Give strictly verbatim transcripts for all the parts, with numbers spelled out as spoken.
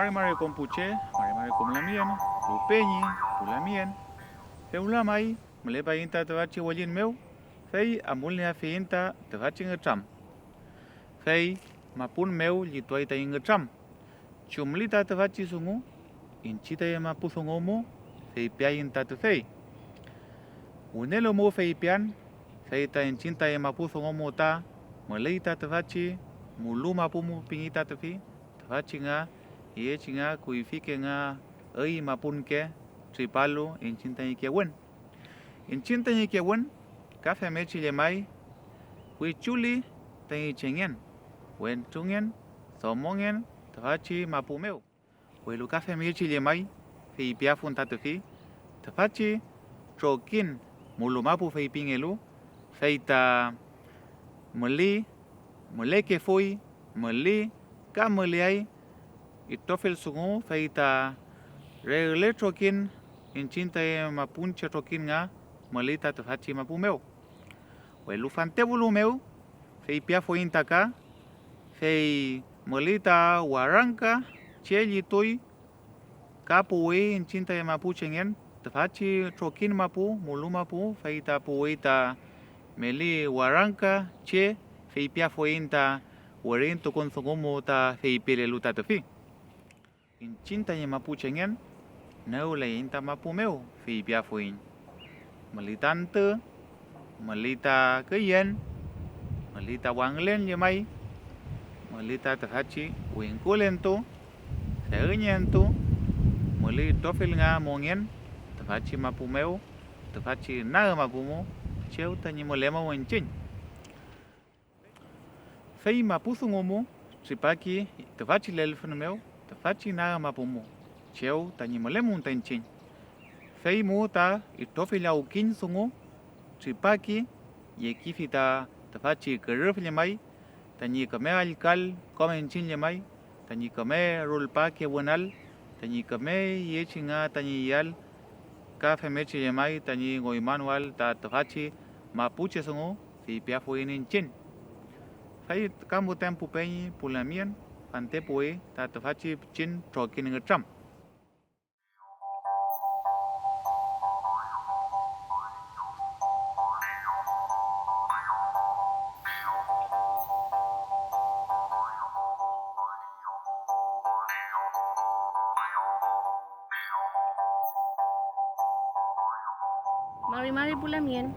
Mari mari kom pu che, mari mari kom lamngen, pu peñi, pu lamngen. Fewla may mülepaiñ ta tüfachi wellin mew, fey amulnieafiyiñ ta tüfachi ngütram. Fey mapun mew llituay taiñ ngütram. Chumli ta tüfachi dungu, iñchiñ taiñ mapu dungu mu feypiaiñ ta tüfey. Wünelu mu feypian, fey ta iñchiñ taiñ mapu dungu mu ta müley ta tüfachi mulu mapu mu pingi ta tüfi, tüfachi nga, iyechi nga, kuyfike nga, üy mapunke tripalu iñchiñ taiñ kewün. Iñchiñ tañi kewün ka femngechi llemay wichuli tañi chengen, wentrungen, domongen tüfachi mapu mew, welu ka femngechi llemay feypiafun ta tüfi, tüfachi trokiñ mulu mapu feypingelu, fey ta müli, mülekefuy, müli ka müleay itrofill dungu, fey ta regle trokiñ iñchiñ taiñ mapunche trokiñ nga müli ta tüfachi mapu mew. Welu fantewülu mew feypiafuiñ ta ka, fey müli ta warangka che llituy ka puwi iñchiñ taiñ mapuchengen tüfachi trokiñ mapu, mulu mapu, fey ta puwi ta meli warangka che feypiafuiñ ta wirintukun dungu mu ta feypilelu ta tüfi. Iñchiñ tañi mapuchengen nüwleiñ ta mapu mew feypiafuiñ. Müli ta antü, müli ta küyen, müli ta wangülen llemay, müli ta tüfachi wingkulentu, deüñentu, müli itrofill nga mongen tüfachi mapu mew, tüfachi nag mapu mu, chew tañi mülemum iñchiñ. Fey mapu dungu mu tripaki tüfachi lelfün mew, tüfachi nag mapu mu, chew tañi mülemum ta iñchiñ. Fey mu ta itrofill awkiñ dungu tripaki, yekifi ta tüfachi kürüf llemay tañi küme allküal kom iñchiñ llemay, tañi küme rulpakewünal, tañi küme yechi nga tañi iyael, ka femngechi llemay tañi ngoymanoael ta tüfachi mapuche dungu feypiafuiñ iñchiñ. Fey ka müten pu peñi pu lamngen fantepuwi ta tüfachi pichin trokiñ ngütram. Mari mari pu lamngen,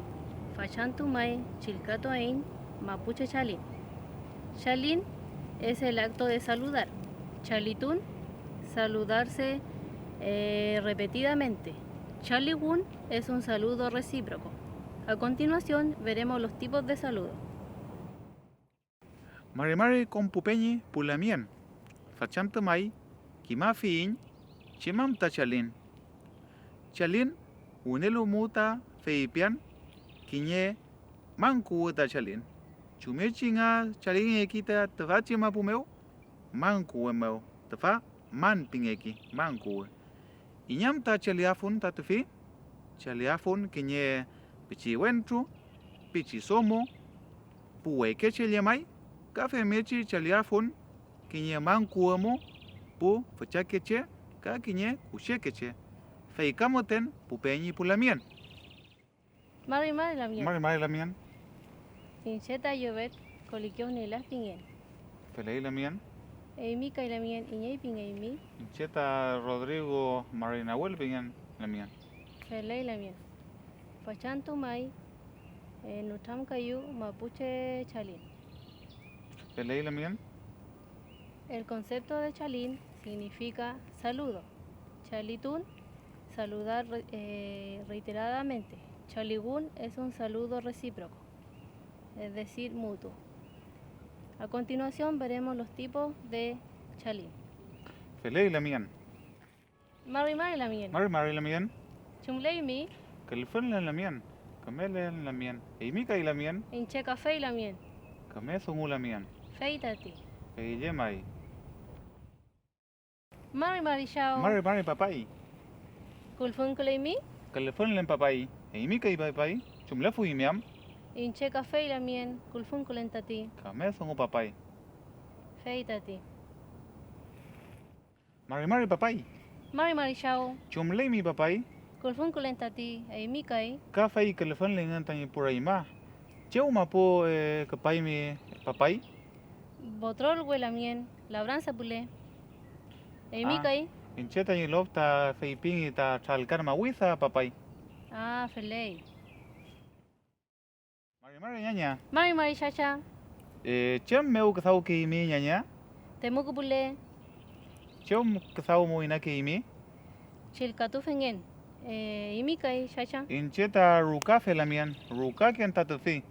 fachantü may chillkatuaiñ mapuche chalin. Chalin es el acto de saludar. Chalitun, saludarse, eh, repetidamente. Chaliwün es un saludo recíproco. A continuación veremos los tipos de saludo. Mari mari kom pu peñi pu lamngen, fachantü may kimafiyiñ chem am ta chalin. Chalin wünelu mu ta feypian kiñe man kuwü ta chalin. ¿Chumngechi nga chalingeki ta tüfachi mapu mew? Man kuwü mew, tüfa man pingeki, man kuwü. ¿Iney am ta chaliafun ta tüfi? Chaliafun kiñe pichi wentru, pichi domo, pu wekeche llemay, ka femngechi chaliafun kiñe man kuwü mu, pu füchakeche ka kiñe kushekeche, fey ka müten pu peñi pu lamngen. Mari mari lamngen. Mari mari lamngen. Iñche ta Llobet Kolikewniela pingen. Feley lamngen. Eymi kay lamngen, ¿iney pingeymi? Iñche ta Rodrigo Marinawel pingen lamngen. Feley lamngen. Fachantü may, eh, nütramkayu mapuche chalin. Feley lamngen. El concepto de chalin significa saludo. Chalitun, saludar re-, eh, reiteradamente. Chaliwün es un saludo recíproco, es decir, mutuo. A continuación veremos los tipos de chalin. Feley lamngen. Mari mari lamngen. Mari mari lamngen. ¿Chumleymi? Külfünlen lamngen. Kümelen lamngen. ¿Eymi kay lamngen? Iñche kafey lamngen. Küme dungu lamngen. Fey tati. Fey llemay. Mari mari chaw. Mari mari papay. ¿Külfünküleymi? Külfünlen papay. ¿Eymi kay papay? ¿Chumlefuymi am? Iñche kafey lamngen. Külfünkülen tati. Küme dungu papay. Fey tati. Mari mari, papay. Mari mari, chaw. Chumleymi, papay. Külfünkülen tati, eymi kay. Ka fey külfünleyngün tañi pu reñma. Chew mapu, eh, küpaymi, papay? Botrol we lamngen, labranza püle. Eymi kay? Iñche tañi lof ta feypingi ta Tralkan Mawida, papay. Ah, feley. Mari mari, ñaña. Mari mari, chacha. Eh, ¿chem mew küdawkeymi, ñaña? Temuko püle. ¿Chem küdaw mu inakeymi? Chillkatufengen. Eh, eymi kay, chacha. Iñche ta ruka felamien, rukaken ta tüfi.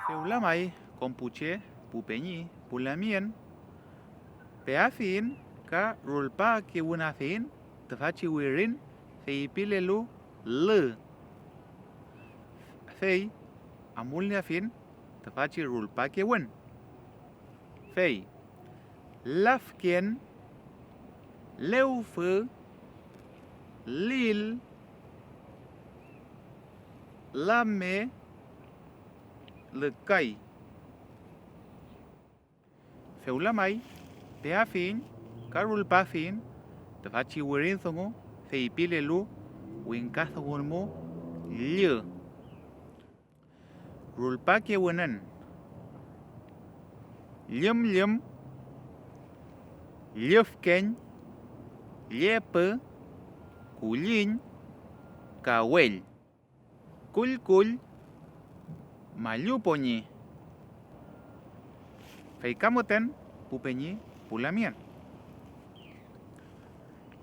Fewla may, kom pu che, pu peñi, pu lamien, peafiyiñ ka rulpakewünafiyiñ tüfachi wirin feypilelu lü, fey amulnieafiyiñ tüfachi rulpakewün. Fey lafken, lewfü, lil, lame, lükay. Fewla may, peafiyiñ ka rulpafiyiñ tüfachi wirin dungu feypilelu wingkadungun mu llü. Rulpakewünün: llümllüm, llüfkeñ, llepü, kulliñ, kawell, kullkull, mallu poñi. Fey ka müten pu peñi pu lamien.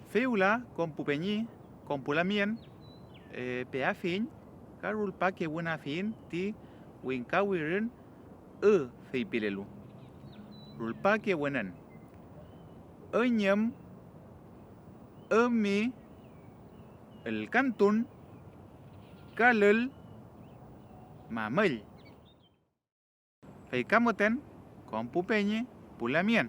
Fey wüla kom pu peñi, kom pu lamien, eh, peafiyiñ ka rulpakewünafiyiñ ti wingka wirin ü feypilelu. Rulpakewünün: üñüm, ümi, ülkantun, kalül, mamüll. Fey ka müten kom pu peñi pu lamien.